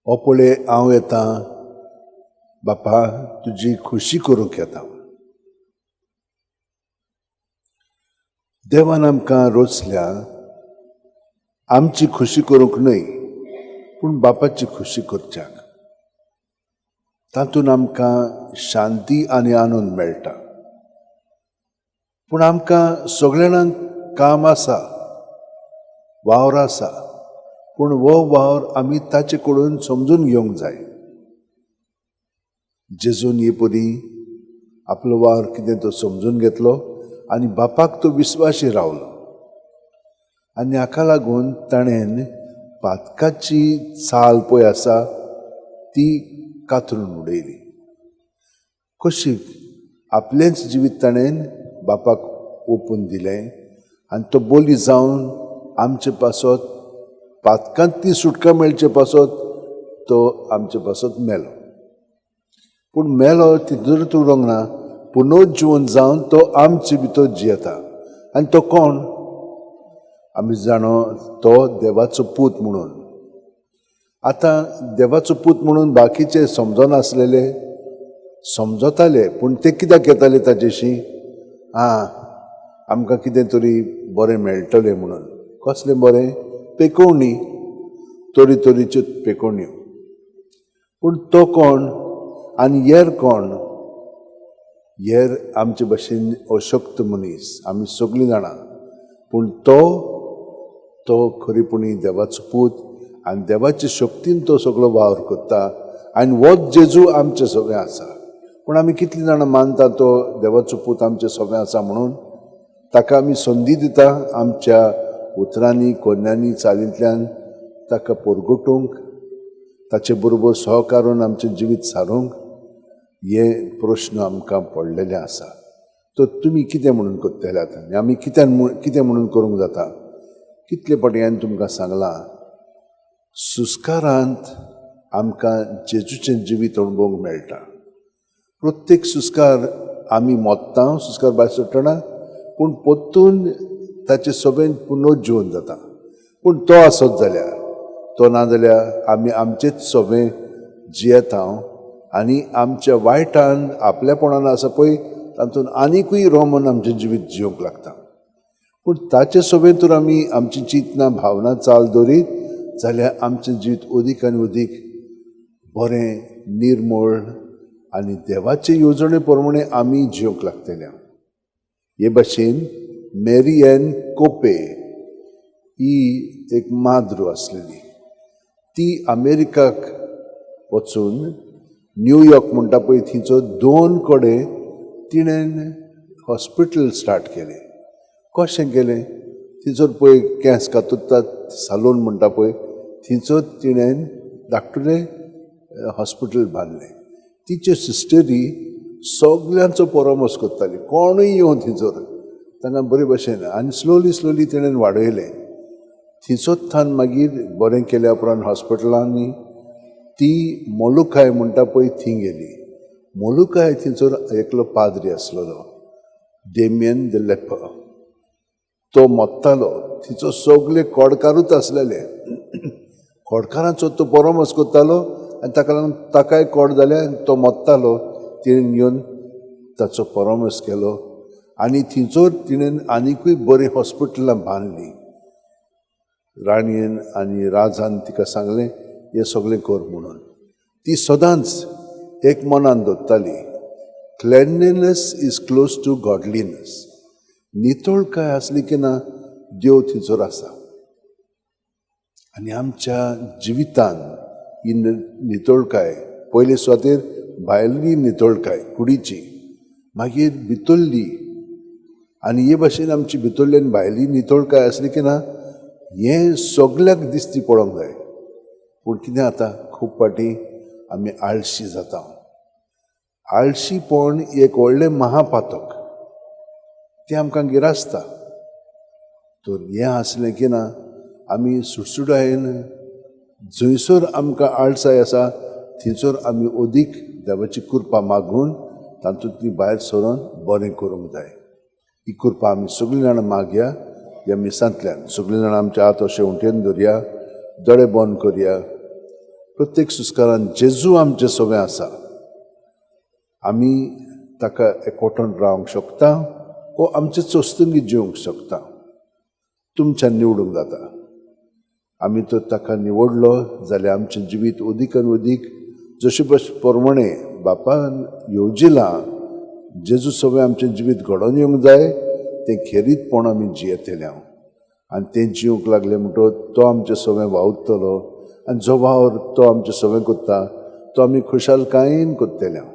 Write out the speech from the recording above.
हो पळय हांव येता बापा, तुजी खुशी करूंक येता. देवान आमकां रोचल्या आमची खुशी करूंक न्हय, पूण बापाची खुशी करच्याक. तातूंत आमकां शांती आनी आनंद मेळटा. पूण आमकां सगळ्या जाणांक काम आसा, वावर आसा, पूण हो वावर आमी ताचे कडून समजून घेवंक जाय. जेजून हे परी आपलो वावर कितें तो समजून घेतलो आनी बापाक तो विस्वाशी रावलो आनी हाका लागून ताणें पातकाची चाल पळय आसा ती कातरून उडयली. कशी आपलेंच जिवीत ताणें बापाक ओपून दिलें आनी तो बोली जावन आमचे पासत पातकांत ती सुटका मेळचे पासत तो आमचे पासत मेलो. पूण मेलो तितूनच उरोंक ना, पुनर्जिवन जावन तो आमचे भितर जियेता. आनी तो कोण आमी जाणो, तो देवाचो पूत म्हणून. आतां देवाचो पूत म्हणून बाकीचे समजनासलेले, समजताले, पूण ते कित्याक येताले ताजेशी? आं, आमकां कितें तरी बरें मेळटलें म्हणून. कसलें बरें? पेकोवणी, तरी तरेच्यो पेकोवण्यो. पूण तो कोण आनी हेर कोण? हेर आमचे भशेन अशक्त मनीस, आमी सगळीं जाणां. पूण तो तो खरेपणी देवाचो पूत आनी देवाचे शक्तीन तो सगळो वावर करता आनी होच जेजू आमचे सगळें आसा. पूण आमी कितलीं जाणां मानता तो देवाचो पूत आमचे सगळें आसा म्हणून? ताका आमी संदी दिता आमच्या उतरांनी, कोन्यांनी, चालींतल्यान ताका परगटूंक, ताचे बरोबर सहकारून आमचें जिवीत सारूंक? हे प्रश्न आमकां पडलेले आसा. तर तुमी कितें म्हणून करतले आतां? आमी कितें म्हणून करूंक जाता? कितले फावटी हांवें तुमकां सांगलां, सुस्कारांत आमकां जेजूचें जिवीत अणभवूंक मेळटा. प्रत्येक सुस्कार आमी मोत्ता, सुस्कार भायर सोडटना, पूण परतून ताचे सगळें पुनर्जिवन जाता. पूण तो आसत जाल्यार, तो ना जाल्यार आमी आमचेच सगळें जियेता आनी आमच्या वायटान आपलेपणान आसा पळय तातूंत आनिकूय रोमन आमचें जिवीत जिवंक लागता. पूण ताचे सोबेन तर आमी आमची चिंतना, भावना, चाल दवरीत जाल्यार आमचें जिवीत अदीक आनी अदीक बरें, निर्मळ आनी देवाचे येवजणे प्रमाणे आमी जिवंक लागतले. हे भाशेन मेरी एन कोपे ही एक माद्रू आसलेली. ती अमेरिकाक वचून न्यूयॉर्क म्हणटा पळय थंयचो दोन कडेन तिणें हॉस्पिटल स्टार्ट केलें. कशें केलें? थंयसर पळय केंस कातरतात सालून म्हणटा पळय थंयसर तिणें धाकटुलें हॉस्पिटल बांदलें. तिच्यो सिस्टरी सगल्यांचो परामर्श करताली, कोणूय येवन थंयसर तांकां बरे भशेन, आनी स्लोली स्लोली तिणें वाडयलें. थंयसर थावन मागीर बरें केल्या उपरांत हॉस्पिटलांनी ती मोलुकाय म्हणटा पळय थंय गेली. मोलुकाय थंयसर एकलो पाद्री आसलेलो, डेमियन the leper, तो मोत्तालो. थंयचो सगळे कोडकारूच आसलेले. कोडकारांचो तो परामर्श करतालो आनी ताका लागून ताकाय कोड जालें आनी तो मोत्तालो. तिणें येवन ताचो परामर्श केलो आनी थंयसर तिणें आनिकूय बरीं हॉस्पिटलां बांदलीं. राणयेन आनी राजान तिका सांगलें हें सगळें कर म्हणून. ती सदांच एक मनान दवरताली, cleanliness is close to godliness. नितळकाय आसली की ना देव थंयसर आसा. आनी आमच्या जिवितान ही नितळकाय, पयले सुवातेर भायली नितळकाय कुडीची, मागीर भितरली, आनी हे भाशेन आमची भितरली आनी भायली नितळकाय आसली की ना हें सगल्याक दिश्टी पडोंक जाय. पूण कितें जाता, खूब फावटी आमी आळशी जाता. आळशीपण एक व्हडलें महापातक, तें आमकां गिरासता. तर हें आसलें की ना आमी सुडसुडायेन जंयसर आमकां आळसाय आसा थंयसर आमी अदीक देवाची कृपा मागून तातूंतली भायर सरून बरें करूंक जाय. ही कृपा आमी सगळीं जाणां मागया ह्या मिसांतल्यान. सगळीं जाणां आमच्या हात अशें उंटेन धरया, दोळे बंद करया. प्रत्येक सुस्कारान जेजू आमचे सगळें आसा. आमी ताका एकवटून रावंक शकता वो आमचे चोस्तुंगी जिवंक शकता, तुमच्यान निवडूंक जाता. आमी तर ताका निवडलो जाल्यार आमचें जिवीत अदीक आनी अदीक जशें बस प्रमाणे बापान येवजिलां, जेजू सगळें आमचें जिवीत घडोवन येवंक जाय, तें खेरीतपण आमी जियेतले हांव. आनी तें जिवंक लागलें म्हणटकच तो आमचें सगळें वावुरतलो आनी जो वावर तो आमचें सगळें करता तो आमी खुशालकायेन करतले हांव.